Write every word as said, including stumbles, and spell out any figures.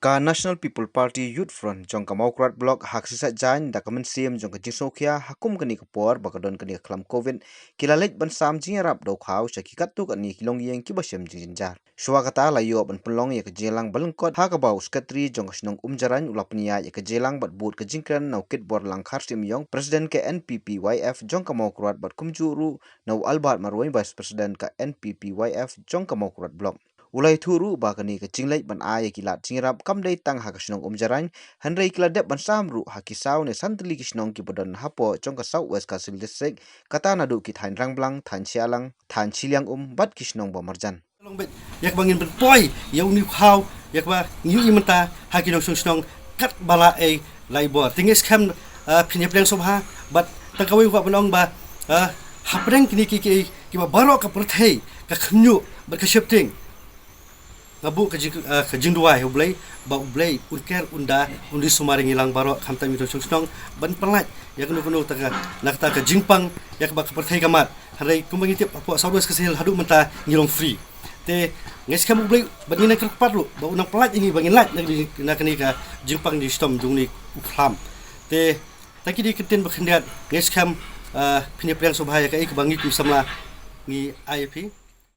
Ka National People Party Youth Front jong ka Mawkyrwat Block ha ka Sisat Jain da ka mynsiem jong ka jingsngewkhia ha kum kane ka por ba ka don kane ka khlam covid, ki la leit ban sam jingïarap dewkhaw sha ki katto katne ki longïing kiba shem jingjynjar. Shuwa kata la ïoh ban pynlong ïa ka jingïalang ba lyngkot ha kaba u Secretary jong ka shnong Umjarain u la pynïaid ïa ka jingïalang bad bud ka jingkren na u Kitborlang Kharsyiemïong, President ka N P P Y F jong ka Mawkyrwat, bad kumjuh ruh na u Albert Marwein, Vice President ka N P P Y F jong ka Mawkyrwat Block. U la ïathuh ruh ba kane ka jingleit ban ai ïa ki lad jingïarap kam dei tang ha ka shnong Umjarain, hynrei ki la dep ban sam ruh ha ki saw ne san tylli ki shnong kiba don hapoh jong ka South West Khasi Hills District, kata naduh ki thaiñ Rangblang, thaiñ Shialang, thaiñ Shiliang Um bad ki shnong ba marjan. Long bad ïa kaba ngin pynpoi ïa u dewkhaw ïa kaba ngi ïohi mynta ha ki nongshong shnong katba la ei lai bor. Te ngi skhem, ah, phin ïa pdiang sngewbha bad tang kawei nga kwah ban ong ba, ah, hapdeng kine ki, ki, kiba baroh ka pyrthei ka khynñiuh bad ka sheptieng. Nga buh ka jing, ah, ka jingduwai ha U Blei ba U Blei un ker un da un ïasumar ïa ngi lang baroh, khamtam ïa ki nongshong shnong ban pynlait ïa kano kano kata ka, na kata ka jingpang ïa kaba ka pyrthei ka mad. Hynrei kumba ngi tip hapoh South West Khasi Hills haduh mynta ngi long free. Te ngi skhem U Blei ba ngin nang kyrpad ruh ba un nang pynlait ïa ngi ba ngin lait na kane, na kane ka jingpang jingshitom jong une u khlam. Te tang kine ki kyntien ba khyndiat, ngi skhem, ah, phin ïa pdiang sngewbha ïa kaei kaba ngi kum samla ngi ai ïa phi.